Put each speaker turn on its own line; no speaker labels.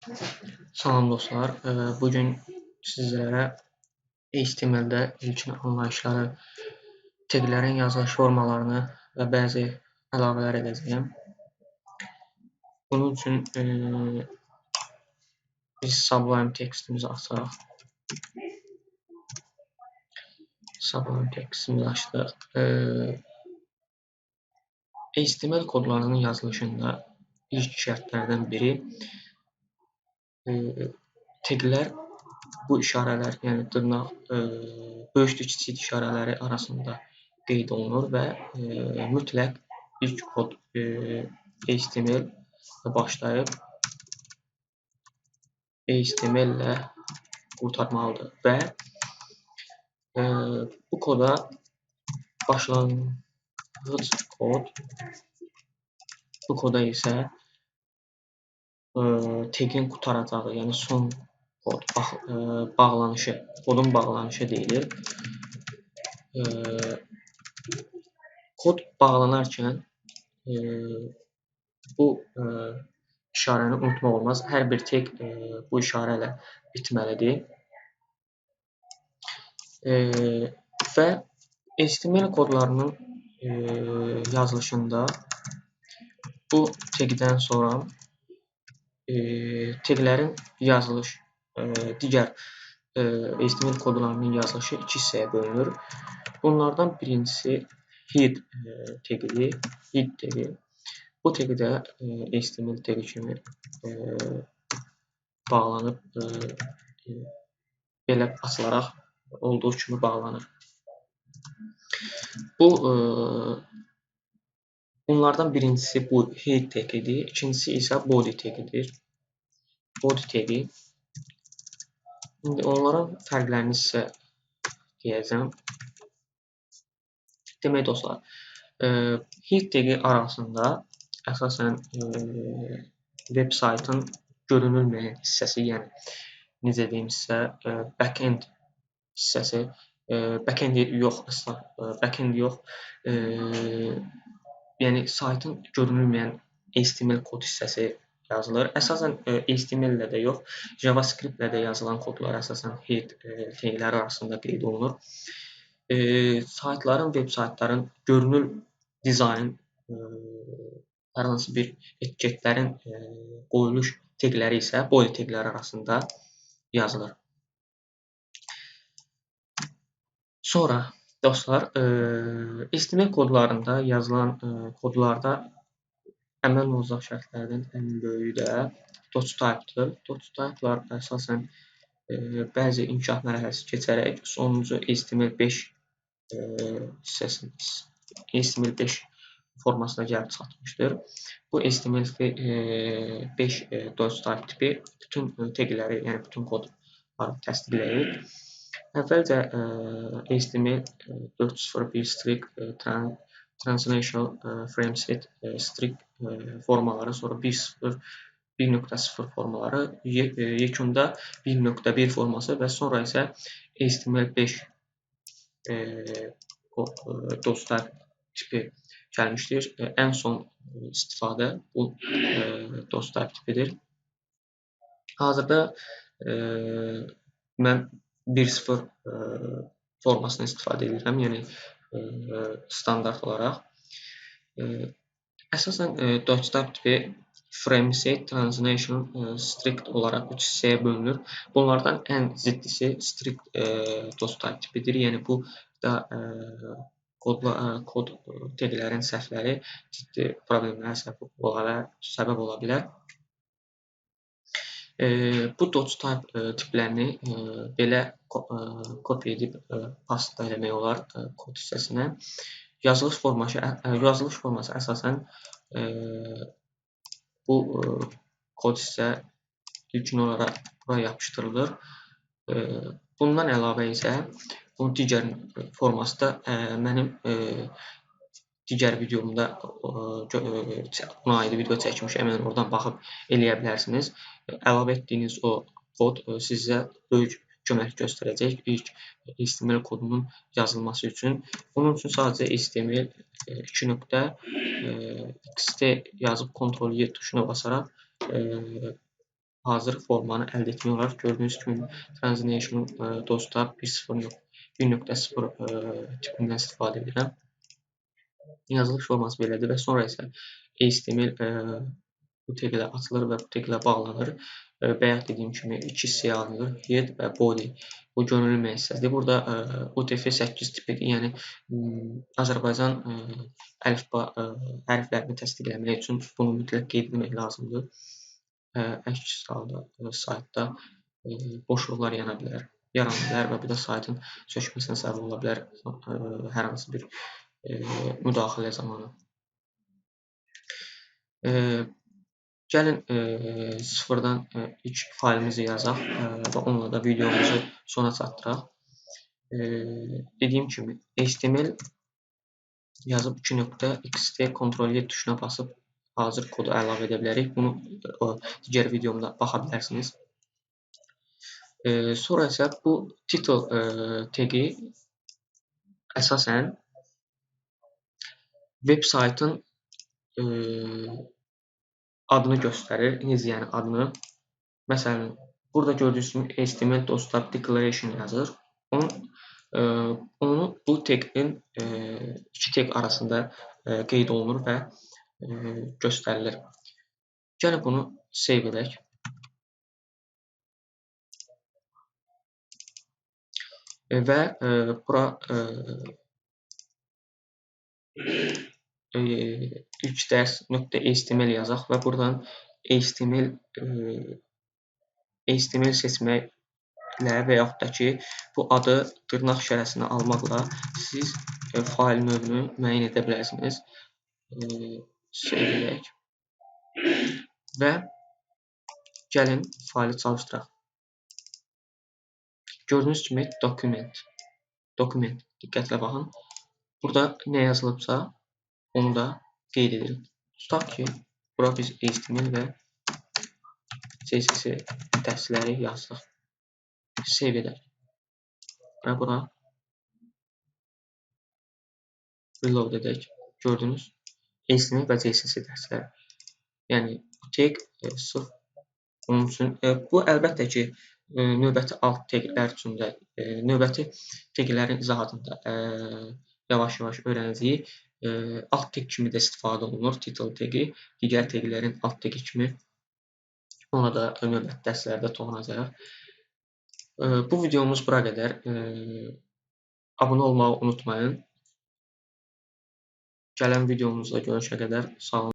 Salam dostlar, bugün sizlərə HTML-də ilkin anlayışları, taglərin yazılış formalarını və bəzi əlavələr edəcəyəm. Bunun üçün biz Sublime tekstimizi açaq. Sublime tekstimizi açdıq. HTML kodlarının yazılışında ilk şərtlərdən biri taglər bu işarələr, yəni dırnaq, böyükdür, kiçik işarələri arasında qeyd olunur və mütləq ilk kod HTML başlayıb HTML ilə qurtarmalıdır və bu koda başlanğıc kod, bu koda isə tagin qurtaracağı, yəni son kod, bağlanışı, kodun bağlanışı deyilir. Kod bağlanarkən bu işarəni unutmaq olmaz. Hər bir tag bu işarə ilə bitməlidir. Və HTML kodlarının yazılışında bu tagdən sonra taglərin yazılış, digər HTML kodlarının yazılışı iki hissəyə bölünür. Bunlardan birincisi head tagidir. Head tagi. Bu tagi də HTML tagi kimi bağlanıb, belə açılaraq olduğu kimi bağlanır. Bunlardan birincisi bu head tagidir, ikincisi isə body tagidir. Body tagi. İndi onların fərqlərini sizə deyəcəm. Demək dostlar, head tagi arasında əsasən veb saytın görünülməyən hissəsi, yəni necə deyim sizə, backend hissəsi, backend yox, əsla, backend yox, yəni saytın görünülməyən HTML kod hissəsi yazılır. Əsasən HTML ilə də yox, JavaScript ilə də yazılan kodlar əsasən head tagləri arasında qeyd olunur. Saytların, veb saytların görünür dizayn, hər hansı bir etiketlərin qoyuluş tagləri isə body tagləri arasında yazılır. Sonra dostlar, HTML kodlarında yazılan kodlarda əməl olacaq şərtlərdən ən böyüyü də doctype-dır. Doctype-lar əsasən bəzi inkişaf mərhələsi keçərək sonuncu HTML5 hissəsini, HTML5 formasına gəlib çatmışdır. Bu HTML5 doctype tipi bütün tagləri, yəni bütün kodları təsdiqləyir. Əvvəlcə HTML 4.01 strict translational frameset strict formaları, sonra 1.0, 1.0 formaları, yekunda 1.1 forması və sonra isə HTML5 doctype tipi gəlmişdir. Ən son istifadə bu doctype tipidir. Hazırda mən 1.0 formasını istifadə edirəm, yəni standart olaraq. Əsasən doctype tipi frameset, translation, strict olaraq üç hissəyə bölünür. Bunlardan ən ciddisi strict doctype tipidir. Yəni bu da kod taglərin səhvləri ciddi problemlərə səbəb ola bilər. Bu doctype tiplərini belə kopya edib pasta eləmək olar kod hissəsinə. Yazılış forması əsasən bu kod hissə ilkin olaraq bura yapışdırılır. Bundan əlavə isə bunun digər forması da mənim digər videomda buna aid video çəkmişəm, yəni oradan baxıb eləyə bilərsiniz. Əlavə etdiyiniz o kod sizə böyük kömək göstərəcək ilk HTML kodunun yazılması üçün. Bunun üçün sadəcə HTML 2.xt yazıb Ctrl Y tuşuna basaraq hazır formanı əldə etmək olar. Gördüyünüz kimi Translation DOS-da 1.0 tipindən istifadə edirəm. Yazılış forması belədir və sonra isə HTML bu tag ilə açılır və bu tag ilə bağlanır. Bayaq dediyim kimi iki hissəyə alınır. Head və body. Bu görünülməyən hissədir. Burada UTF-8 tipidir. Yəni Azərbaycan əlifba hərflərini təsdiqləmək üçün bunu mütləq qeyd etmək lazımdır. Əks halda saytda boşluqlar yarana bilər və bu da saytın çökməsinə səbəb ola bilər hər hansı bir müdaxilə zamanı. Gəlin sıfırdan ilk faylımızı yazaq və onunla da videomuzu sona çatdıraq. Dediyim kimi HTML yazıb 2.xt Ctrl Y tuşuna basıb hazır kodu əlavə edə bilərik. Bunu digər videomda baxa bilərsiniz. Sonra isə bu title tagi əsasən web saytın adını göstərir. Necə yəni adını? Məsələn, burada gördüyünüz kimi HTML dostlar declaration yazır. Onu bu tagin iki tag arasında qeyd olunur və göstərilir. Gəlin bunu save edək. Və bura ilk dərs.html yazaq və buradan HTML seçməklə və yaxud da ki, bu adı dırnaq işarəsini almaqla siz fayl növünü müəyyən edə bilərsiniz. Save edək və gəlin faylı çalışdıraq. Gördüyünüz kimi dokument. Diqqətlə baxın. Burada nə yazılıbsa onu da qeyd edirik. Tutaq ki, bura biz HTML və CSS dərsləri yazdıq. Save edək. Və bura reload edək. Gördünüz? HTML və CSS dərsləri. Yəni, bu tag sırf onun üçün. Bu, əlbəttə ki, növbəti alt taglər üçün də, növbəti taglərin izahatında yavaş-yavaş öyrənəcəyik. Alt tag kimi də istifadə olunur, title tagi, digər taglərin alt tagi kimi. Ona da növbəti dərslərdə toxunacağıq. Bu videomuz bura qədər. Abunə olmağı unutmayın. Gələn videomuzda görüşə qədər sağ olun.